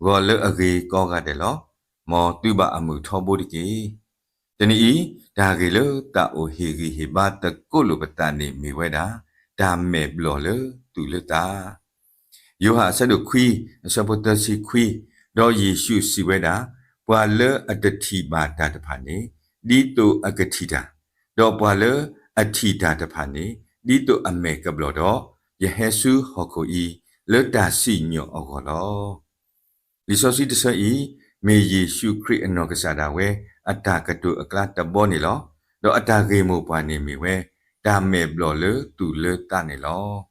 ဂီၤလၢအဂ့ၤကိးဂၤဒဲးလီၤ. မ်သုဘၣ်အမုာ်ထီဘိတက့ၢ်. တနံၤအံၤ တၢ်ဂ့ၢ်လၢသးအိၣ်ဟ့ၣ်ဂံၢ်ဟ့ၣ်ဘါသကိးလိာ်ပသးန့ၣ်မ့ၢ်ဝဲဒၣ် တၢ်မဲာ်ဘျီၣ်လၢသူၣ်လၢသး ယိၤဟၣ်အဆၢဒိၣ်ခွံ အဆၢဖိသၢဆံခွံ, ဒီးယ့ၣ်ၡူးစံးဝဲဒၣ်, ပှၤလၢအတထံၣ်ဘၣ်တၢ်တဖၣ်န့ၣ် ဒ်သိးအကထံၣ်တၢ်, ဒီးပှၤလၢအထံၣ်တၢ်တဖၣ်န့ၣ် ဒ်သိးအမဲာ်ကဘျီၣ်ဒီး, ယဟဲဆူဟီၣ်ခိၣ်အံၤ လၢတၢ်စံၣ်ညီၣ်အဂီၢ်လီၤ. လံာ်စီဆှံတဆၢအံၤ မ့ၢ်ယ့ၣ်ၡူးခရံာ်အနီၢ်ကစၢ်ဒၣ်ဝဲ အတၢ်ကတိၤအကျါတဘီန့ၣ်လီၤ. ဒီးအတၢ်ဂ့ၢ်မိၢ်ပှၢ်န့ၣ်မ့ၢ်ဝဲ တၢ်မဲာ်ဘျီၣ်လၢသူၣ်လၢသးန့ၣ်လီၤ.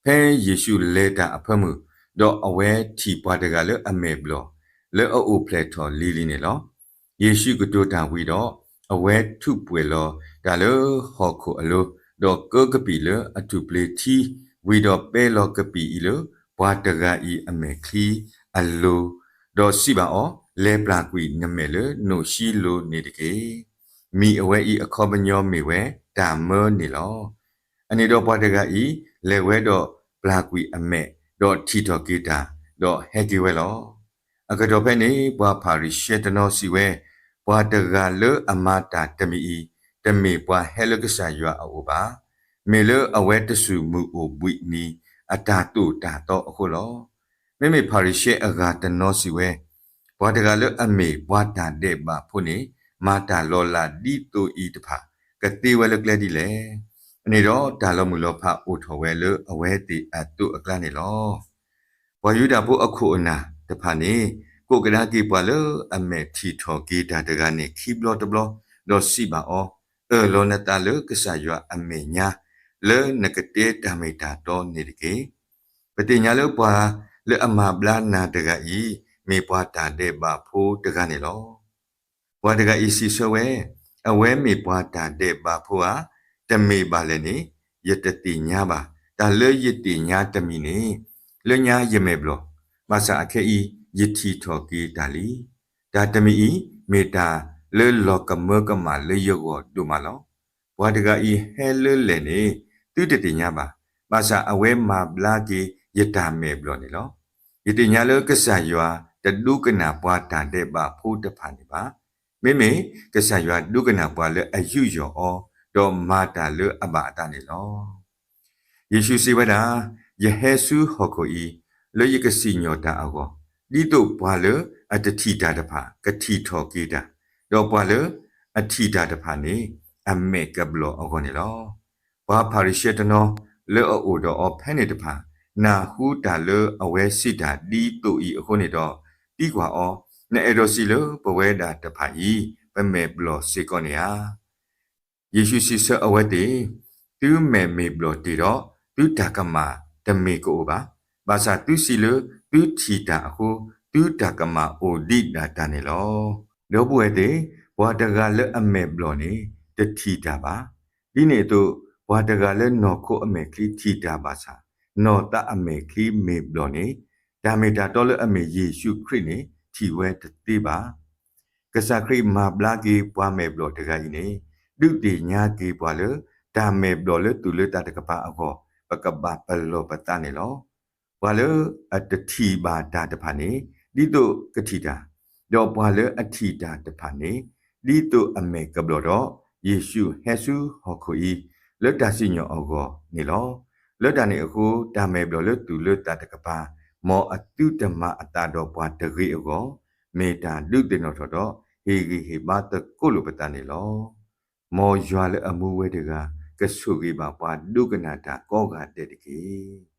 ဖဲယ့ၣ်ၡူးလဲၤတၢ်အဖၢမုၢ်, ဒီးအဝဲထံၣ်ပှၤတဂၤလၢအမဲာ်ဘျီၣ် လၢအအိၣ်ဖျဲၣ်ထီၣ်လံၤလံၤန့ၣ်လီၤ. ယ့ၣ်ၡူးကတိၤတၢ်ဝံၤဒီး, အဝဲထူးပှဲၤလီၤတၢ်လၢဟီၣ်ခိၣ်အလိၤ, ဒီးကၢကပံာ်လၢအထူၣ်ပျ့ၤထံ, ဝံၤဒီးပဲလီၤကပံာ်အံၤလၢ ပှၤတဂၤအံၤအမဲာ်ချံအလိၤ, ဒီးစံးဘၣ်အီၤ, လဲၤပျၢ်ကွံာ်နမဲာ်လၢနိၣ်ၡံလိၤန့ၣ်တက့ၢ်. မံၤအဝဲအံၤအခီပညီမ့ၢ်ဝဲတၢ်မၢန့ၣ်လီၤ. အန့ၣ်ဒီးပှၤတဂၤအံၤ လဲၤဝဲဒီးပျၢ်ကွံာ်အမဲာ်, ဒီးထံၣ်ထီၣ်က့ၤတၢ်, ဒီးဟဲက့ၤဝဲလီၤ. အကတီၢ်ဖဲန့ၣ် ပှၤဖၤရံၤၡဲတနီၤစံးဝဲ, ပှၤတဂၤလၢအမၤတၢ်တမံၤအံၤ, တမ့ၢ်ပှၤဟဲလၢကစၢ်ယွၤအအိၣ်ဘၣ်. မ့ၢ်လၢအဝဲတစူၢ်မုၢ်အိၣ်ဘှံးနံၤအတၢ်သိၣ်တၢ်သီအဃိလီၤ. မ့မ့ၢ်ဖၤရံၤၡဲအဂၤတနီၤစံးဝဲ, ပှၤတဂၤလၢအမ့ၢ်ပှၤတၢ်ဒဲးဘးဖိန့ၣ် မၤတၢ်လီၤလးဒ်သိးအံၤတဖၣ် ကသ့ဝဲလၢကျဲဒ်လဲၣ်. အန့ၣ်ဒီးတၢ်လီၤမုၢ်လီၤဖးအိၣ်ထီၣ်ဝဲလၢအဝဲသ့ၣ်အသိးအကျါန့ၣ်လီၤ. ပှၤယူဒၤဖိအခိၣ်အနၢ်တဖၣ်န့ၣ် ကိးကဒါက့ၤပှၤလၢအမဲာ်ထံၣ်ထီၣ်က့ၤတၢ်တဂၤန့ၣ်ခံဘျီတဘျီ, ဒီးစံးဘၣ်အီၤ, အၢၣ်လီၤနသးလၢကစၢ်ယွၤအမဲာ်ညါ, လၢနကတဲတၢ်မ့ၢ်တၢ်တီန့ၣ်တက့ၢ်. ပသ့ၣ်ညါလၢပှၤလၢအမၤဘျါနၤတဂၤအံၤ မ့ၢ်ပှၤတၢ်ဒဲးဘးဖိတဂၤန့ၣ်လီၤ. ပှၤတဂၤအံၤစံးဆၢဝဲ, အဝဲမ့ၢ်ပှၤတၢ်ဒဲးဘးဖိဧါ, တမ့ၢ်ဘၣ်လဲၣ်န့ၣ် ယတသ့ၣ်ညါဘၣ်. တၢ်လၢယသ့ၣ်ညါတမံၤန့ၣ် လၢညါယမဲာ်ဘျီၣ်, ဘၣ်ဆၣ်အခဲအံၤ ယထံၣ်ထီၣ်က့ၤတၢ်လံ. တၢ်တမံၤအံၤ မ့ၢ်တၢ်လၢလီၤကမၢကမၣ်လၢယဂီၢ်ဒိၣ်မးလီၤ. ပှၤတဂၤအံၤဟဲလၢလဲၣ်န့ၣ် သုတသ့ၣ်ညါဘၣ်. ဘၣ်ဆၣ်အဝဲမၤဘျါက့ၤယတၢ်မဲာ်ဘျီၣ်န့ၣ်လီၤ. ယသ့ၣ်ညါလၢကစၢ်ယွၤတဒိကနၣ်ပှၤတၢ်ဒဲးဘးဖိတဖၣ်န့ၣ်ဘၣ်. မ့မ့ၢ်ကစၢ်ယွၤဒိကနၣ်ပှၤလၢအယူးယီၣ်အီၤ ဒီးမၤတၢ်လၢအဘၣ်အသးန့ၣ်လီၤ. ယ့ၣ်ၡူးစံးဝဲဒၣ်, ယဟဲဆူဟီၣ်ခိၣ်အံၤ လၢယကစံၣ်ညီၣ်တၢ်အဂီၢ်, ဒ်သိးပှၤလၢအတထံၣ်တၢ်တဖၣ် ကထံၣ်ထီၣ်က့ၤတၢ်, ဒီးပှၤလၢအထံၣ်တၢ်တဖၣ်န့ၣ် အမဲာ်ကဘျီၣ်အဂီၢ်န့ၣ်လီၤ. ပှၤဖၤရံၤၡဲတနီၤ လၢအအိၣ်ဒီးအီၤဖဲန့ၣ်တဖၣ် နၢ်ဟူတၢ်လၢအဝဲစံးတၢ်ဒ်သိးအံၤအဃိန့ၣ်ဒီး သံကွၢ်အီၤ, နအဲၣ်ဒိးစံးလၢပဝဲဒၣ်တဖၣ်အံၤ ပမဲာ်ဘျီၣ်စ့ၢ်ကီးန့ၣ်ဧါ. ယ့ၣ်ၡူးစံးဆၢအဝဲသ့ၣ်, သုမဲာ်မ့ၢ်ဘျီၣ်တ့ၢ်ဒီး သုတၢ်ကမၣ်တမ့ၢ်ကအိၣ်ဘၣ်. ဘၣ်ဆၣ်သုစံးလၢသုထံၣ်တၢ်အဃိ သုတၢ်ကမၣ်အိၣ်ဒံးဒၣ်တၢ်န့ၣ်လီၤ. ဒီပုၢ်ဝဲၢ်သ့ၣ်, ပှၤတဂၤလၢအမဲာ်ဘျီၣ်န့ၣ် တထံၣ်တၢ်ဘၣ်. ဒ်န့ၣ်အသိး ပှၤတဂၤလၢနီၢ်ခိအမဲာ်ချံထံၣ်တၢ်ဘၣ်ဆၣ် နီၢ်သးအမဲာ်ချံမ့ၢ်ဘျီၣ်န့ၣ် တၢ်မ့ၢ်တၢ်တီလၢအမ့ၢ်ယ့ၣ်ၡူးခရံာ်န့ၣ် ထံၣ်ဝဲတသ့ဘၣ်. ကစၢ်ခရံာ်မၤဘျါက့ၤပှၤမဲာ်ဘျီၣ်တဂၤအံၤန့ၣ် ဒုးသ့ၣ်ညါက့ၤပှၤလၢ တၢ်မဲာ်ဘျီၣ်လၢသူၣ်လၢသးတကပၤအဂီၢ် ပကဘၣ်ပလီၢ်ပသးန့ၣ်လီၤ. ပှၤလၢအတထံၣ်ဘၣ်တၢ်တဖၣ်န့ၣ် ဒ်သိးကထံၣ်တၢ်, ဒီးပှၤလၢအထံၣ်တၢ်တဖၣ်န့ၣ် ဒ်သိးအမဲာ်ကဘျီၣ်ဒီး ယ့ၣ်ၡူးဟဲဆူဟီၣ်ခိၣ်အံၤ လၢတၢ်စံၣ်ညီၣ်အဂီၢ်န့ၣ်လီၤ. လၢတၢ်န့ၣ်အဃိ တၢ်မဲာ်ဘျီၣ်လၢသူၣ်လၢသးတကပၤ မ်အသုတမၤအသးဒီးပှၤတဂ့ၤအဂီၢ်, မ့ၢ်တၢ်ဒုးသ့ၣ်နီၣ်ထီၣ်ဒီး ဟ့ၣ်ဂံၢ်ဟ့ၣ်ဘါသကိးလိာ်ပသးန့ၣ်လီၤ. မ်ယွၤလၢအမူဝဲတဂၤ ကဆိၣ်ဂ့ၤဘၣ်ပှၤဒိကနၣ်တၢ်ကိးဂၤဒဲးတက့ၢ်.